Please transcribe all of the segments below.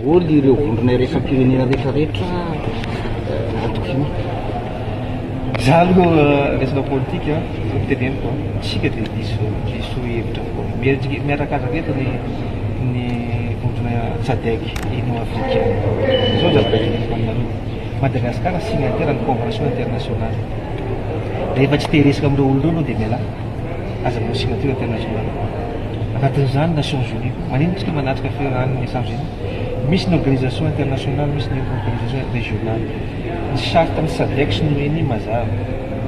Daholo ireo vondrona iraisam-pirenena rehetra rehetra antoko finoana. Za aloha resaka politika zao no teneniko a, tsika dia diso diso hevitra foana. Mieritrike- miarakazaka eto ny ny vondrona SADC Union Africaine. Zao zavatra teneniko aminareo, Madagascar signataire ny convention internationale. Rehefa tsy te hiresaka amin'ireo olona ireo anao dia mialà. Aza manao signature internationale. Anatin'izany Nations Unies koa. Maninona tsika manatrika fiarahan'ny Nations Unies? Misy ny organisation internationale, misy ny organisation régionale. Ny charte ny SADC sy ny ONU mazava.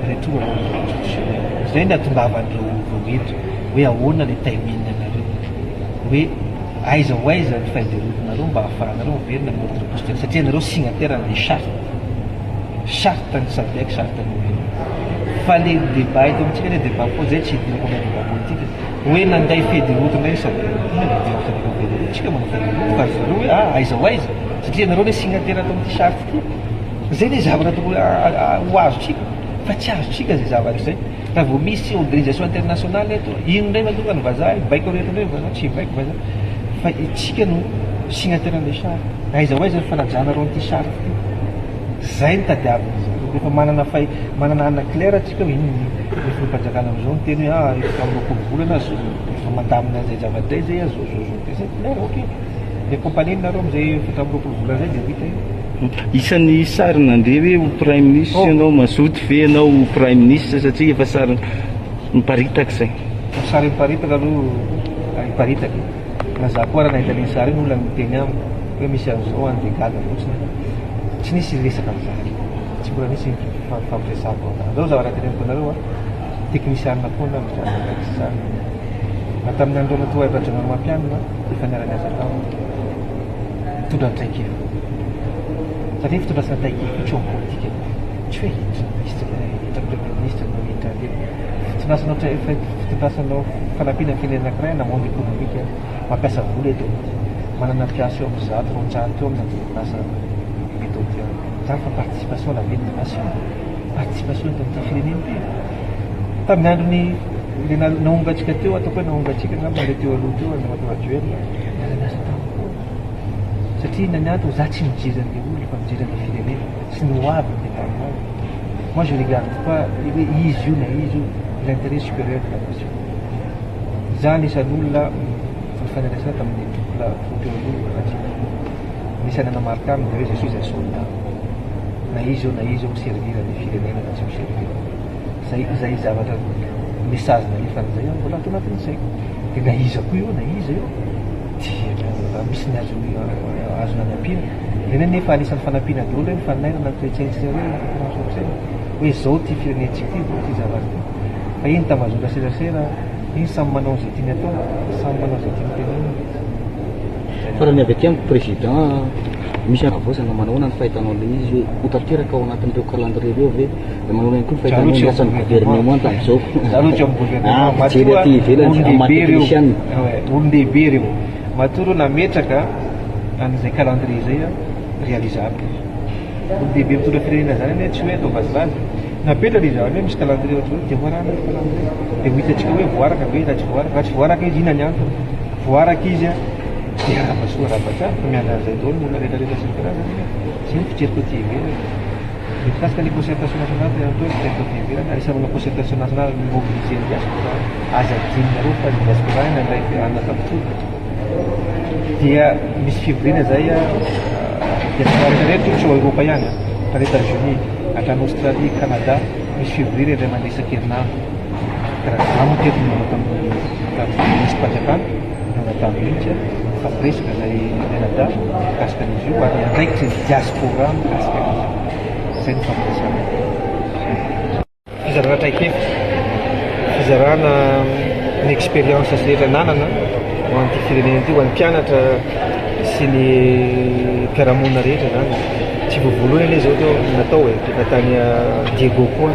Retour à l'ordre constitutionnel. Izay no ahatongavan'ireo olona ireo eto. Hoe ahoana ilay timing anareo. Hoe aiza ho aiza ny feuille de route-nareo mba ahafahanareo miverina amin'ny ordre constitutionnel. Satria ianareo signataire an'ilay charte. Charte ny SADC, charte ny ONU. Fa le débat eto amintsika anie débat fô zay tsy hidirako amina débat politique hoe nanday feuille de route ndray ny SADC. Inona no idirako SADC amin'ny feuille de route? Tsika manao feuille de route fa ry zareo hoe ah aiza ho aiza? Satria ianareo anie signataire ato amin'ity charte ity. Zay le zavatra tokony ho azontsika fa tsy azontsika zay zavatra zay. Raha vao misy organisation internationale eto, ino ndray no tonga ny vazaha, hibaiko an'reto ndray ny vazaha, tsy hibaiko vazaha. Fa itsika no signataire an'ilay charte. Aiza ho aiza ny fanajanareo an'ity charte ity? Zay no tadiavin'izy ireo. Rehefa manana fay, manana anana clair tsika hoe inona ny ny filoham-panjakana amin'izao niteny hoe ah 24 volana aho efa mandamina an'izay zavatra izay zay aho zao zao zao dia zay clair ok. Dia accompagner nareo amin'izay 24 volana izay dia vita io. Isan'ny sary nandeha hoe ho praiminisitra Oh. ianao, mazoto ve ianao ho praiminisitra satria efa sary miparitaka izay. Ny sary miparitaka aloha hiparitaka e. Na za koa ara nahita an'iny sary iny olona niteny amiko hoe misy an'izao any dia gaga fotsiny aho. Tsy nisy resaka an'izany. Tsy mbola nisy ny fifampiresahako an'izany. Zao zavatra teneniko anareo a, teknisianina foana aho mitranga izany. Na tamin'ny andron'Atoa Rajaonarimampianina efa niara-niasa tamiko. Mitondra ny traikefa. Satria fitondrasana traikefa io tsy eo amin'ny politika. Tsy hoe hiditra minisitra, hiditra premier ministre no hiditra an'ireny. Fitondrasanao fitondrasanao fanampiana ny firenena anankiray na monde économique mampiasa vola eto manana mpiasa eo amin'ny 100 200 eo amina orinasa eto an-toerana. Izany fa participation à la vie de la nation. Participation eto amin'ity firenena ity. Tamin'ny andron'ny le naongantsika teo, ataoko hoe naongantsika angamba le teo aloha teo, Andriamatoa Rajoelina, niara-niasa tamiko koa. Satria inona ny antony, za tsy mijery an'ilay olona fa mijery an'ilay firenena sy ny ho avin'ilay tanindrazana. Moi je regarde pas hoe izy io na izy io, l'intérêt supérieur de la nation. Za anisan'ny olona nifanerasera tamin'ny couple filoha teo aloha Ratsiraka. Anisan'ny nanamarika aminy dia hoe je suis un soldat. Na izy io na izy io mi-servir ny firenena na tsy mi-servir. Zay zay zavatra message nalefan'izay aho mbola ato anatin'ny saiko. Dia na iza koa io na iza io dia raha misy ny azo azo nanampiana. Ireny anefa anisan'ny fanampiana daholo ireny fanairana ny toe-tsaintsika hoe conférence hoe izao ity firenentsika ity, izao ity zavatra ity. Fa iny tambazotra serasera, iny samy manao izay tiany atao, samy manao izay tiany tenenina. Fa raha ny avy aty amiko président, misy hanavaozana manao ahoana ny fahitanao an'ilay izy hoe ho tanteraka ao anatin'ireo calendrier ireo ve? Dia manao ihany koa ny fahitanao ny asan'ny gouvernement tamin'izao. Za aloha tsy ao amin'ny gouvernement. Ah, fijery aty ivelany, Olon-dehibe amin'ny maha ireo. technicien. Ouais, olon-dehibe ireo. Matoa ireo nametraka an'izay calendrier izay réalisable. Olon-dehibe mitondra firenena zany anie tsy hoe atao vazivazy. Napetraka izy zany hoe misy calendrier ohatr'izao dia voarahana ny calendrier. Dia ho hitantsika hoe voaraka ve na tsy voaraka. Raha tsy voaraka izy inona ny antony? Voaraka izy dia arahaba soa arahaba tsara fa miandry an'izay daholo ny olona rehetrarehetra sy ny karazany. Izay ny fijeriko aty ivelany. Ny mikasika ny concertation nationale dia atao hoe fijeriko aty ivelany ary isan'ny manao concertation nationale mi-mobiliser ny diaspora. Aza adinonareo fa ny diaspora nandray anaka mpitondra. Dia misy fivoriana izay diaspora rehetrarehetra tsy ao Eoropa ihany, hatrany Etats-Unis, hatrany Australie, Canada, misy fivoriana indray mandeha isan-kerinandro. Ka raha za moa teto nanao tamin'ny tamin'ny minisitrim-panjakana, nanao tamin'ny mihitsy, nifampiresaka izay mianadahy mikasika an'izy io ary andraikitry ny diaspora mikasika an'izy io. Izay no fampiresahana. Fizarana traikefa, fizarana ny expérience sy rehetra ananana ho an'ity firenena ity, ho an'ny mpianatra sy ny mpiara-monina rehetra zany. Tsy vao voalohany anie zao teo natao e, efa tany Diego koa,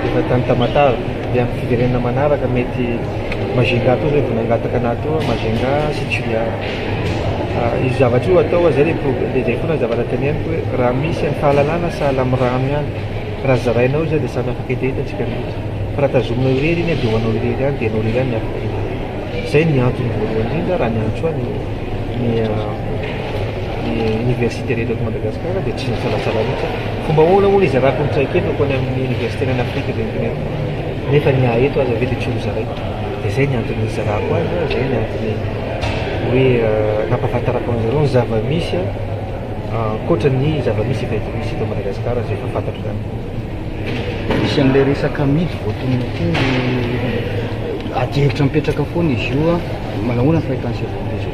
efa tany Tamatave, dia amin'ny fiverenana manaraka mety Majunga koa zao vao nangataka anah teo Majunga sy Tuléar. Io zavatra io atao zay le pro- zay foana zavatra teneniko hoe raha misy ny fahalalana sahala amin'ny rano ihany. Raha zarainao izay dia samy afaka hetaheta tsika rehetra. Fa raha tazominao irery iny dia ho anao irery ihany dia ianao irery ihany ny afaka hetaheta. Izay ny antony voalohany indrindra raha niantso ahy ny ny université rehetra eto Madagasikara dia tsy nisalasala mihitsy aho. Fomba ahoana moa no hizarako ny traikefako any amin'ny université any Afrika izay niteneniko nefa ny ahy eto aza ve dia tsy hozaraiko. Dia izay ny antony nizarako azy, izay ny antony hoe nampahafantarako an'izareo ny zava-misy ankoatra ny zava-misy efa eto misy eto Madagasikara izay efa fantatro izany. Misy an'ilay resaka amidy voatonona teo, adihevitra mipetraka foana izy io, manahoana ny fahitan'ny chef d'entreprise?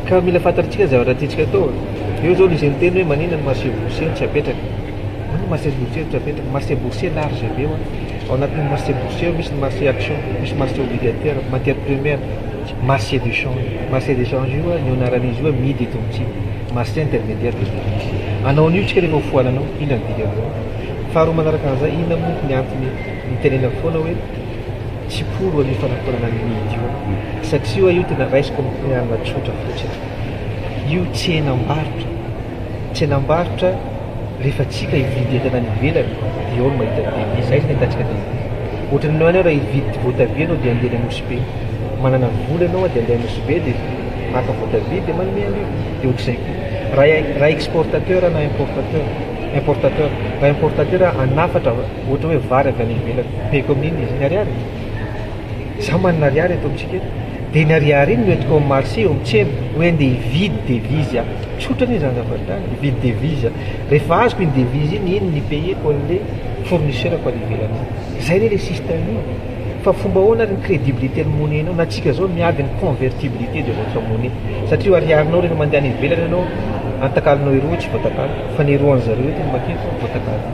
Ka mila fantatritsika ny zavatra tiantsika atao e. Eo zao nisy niteny hoe maninona ny marché boursier no tsy apetraka. Maninona marché boursier no tsy apetraka? Marché boursier large be hoa. Ao anatin'ny marché boursier ao misy ny marché action, misy marché obligataire, matière première, marché de change. Marché de change io ny anaran'izy io amidy eto amintsika. Marché intermédiaire de devise. Anao an'io tsika rehefa ho foananao, inona ny dikan'izany? Faharoa manaraka an'izay, inona moa ny antony nitenenako foana hoe tsy pour an'io fanafoanana ny midy io aho. Satria io tena raisiko amin'ny alina tsotra fotsiny. Io tsenam-barotra, tsenam-barotra rehefa tsika hividy entana any ivelany dia ao no mahita devise, aiza no ahitantsika devise? Ohatran'ny hoe raha hividy voatabia ianao dia andeha any Nosy Be, manana vola ianao dia andeha any Nosy Be dia maka voatabia dia manome an'io, dia ohatr'izay koa. Raha raha exportateur na importateur, importateur, raha importateur hanafatra ohatra hoe vary avy any ivelany, beko amin'inona izy? Ny ariary? Za manana ariary eto amintsika eto, dia iny ariary iny no entiko amin'ny marché eo amin'ny tsena hoe andeha hividy devise aho. Tsotra anie izany zavatra izany, hividy devise aho. Rehefa azoko iny devise iny, iny ny payer-ko an'ilay fournisseur-ko any ivelany any. Izay anie ilay système io. Fa fomba ahoana ary ny crédibilité ny monnaie-nao? Na tsika izao miady ny convertibilité de votre monnaie. Satria io ariarinao rehefa mandeha any ivelany ianao, antakalonao euro tsy voatakalo, fa ny euro an'zareo eto no maketo voatakalo.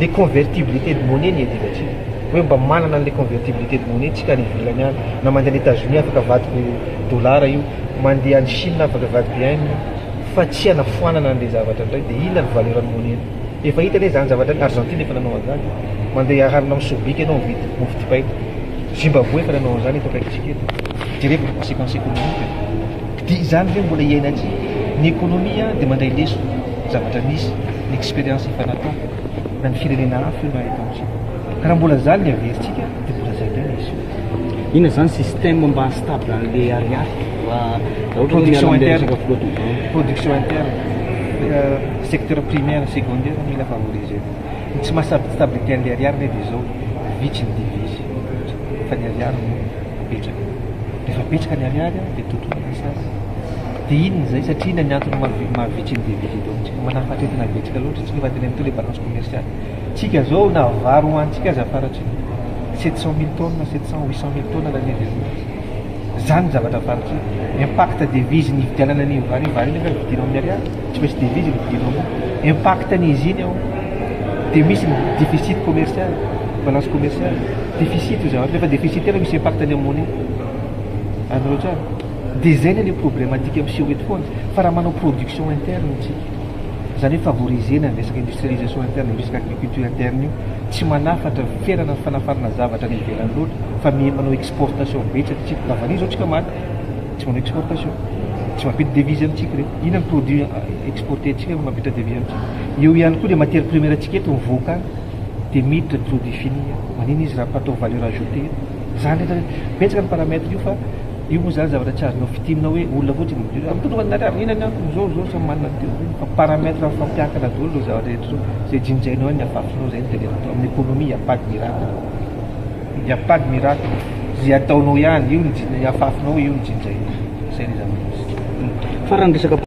Le convertibilité de monnaie ny iadivantsika. Hoe mba manana an'le convertibilité de monnaie tsika any ivelany any. Na mandeha any Etats-Unis afaka avadiko dollar io, mandeha any Chine afaka avadiko yen io. Fa tsy hanafoanana an'le zavatra indray. Dia inona ny valeur ny monnaie? Efa hita anie izany zavatra izany, Argentine efa nanao an'izany. Mandeha aharina amin'ny sobika ianao mividy mofo dipaina. Zimbabwe efa nanao an'izany eto akaikintsika eto. Jereo ny conséquences économiques. Dia izany ve mbola iainantsika? Ny économie dia mandray lesona zavatra nisy, ny expérience efa natao, na ny firenena hafa io na eto amintsika. Ka raha mbola izany ny averintsika dia mbola izay indray ny issue. Inona izany système mba haha stable an'ilay ariary? Raha ohatra hoe Production miala amin'ilay interne, resaka filoha production interne, secteur primaire, secondaire mila favoriser. Ny tsy maha stabilité an'ilay ariary anie dia izao, vitsy ny devise fa ny ariary no betsaka. Rehefa betsaka ny ariary dia tontolo ny sary. Dia inona izay? Satria inona ny antony maha vitsy ny devise eto amintsika? Manafatra entana betsaka loatra isika fa tena mitohy ilay balance commerciale. Tsika izao na vary hohanintsika aza faratry 700 000 tonnes, 700, 800 000 tonnes l'année dernière. Izany ny zavatra faratry. Impact devise ny hividianana an'iny vary iny, vary iny efa vidinao amin'ny ariary, tsy maintsy devise ny vidinao amin'iny. Impact n'izy iny ao. Dia misy ny déficit commercial, balance commerciale. Déficit io zavatra, rehefa déficitaire misy impact any amin'ny monnaie. Azonareo tsara? Dia izay anie le problématique miseho eto foana. Fa raha manao production interne tsika, izany hoe favoriser-na ny resaka industrialisation interne, ny resaka agriculture interne io, tsy manafatra, ferana ny fanafarana zavatra any ivelany loatra, fa manao exportation betsaka tsika. La vanille zao tsika maka, tsy manao exportation, tsy mampiditra devise amintsika ireny. Inona ny produit exporter-tsika mampiditra devise amintsika? Eo ihany koa le matière première antsika eto mivoaka any, dia miditra produit fini. Manina izy raha atao valeur ajoutée? Zany rehetra rehetra. Betsaka ny paramètre io fa io moa zany zavatra tsy azonao fintinina hoe olona fotsiny mijery hoe mitondra anareo inona ny antony zao zao samy manana ny théorie fa paramètre mifampiankina daholo ireo zavatra rehetra ireo. Izay jinjainao any ny afafinao zay no teneniko atao. Amin'ny économie il y a pas de miracle. Il y a pas de miracle. Izay ataonao ihany io ny afafinao io ny jinjainao. Zay ny zava-misy. Farany resaka.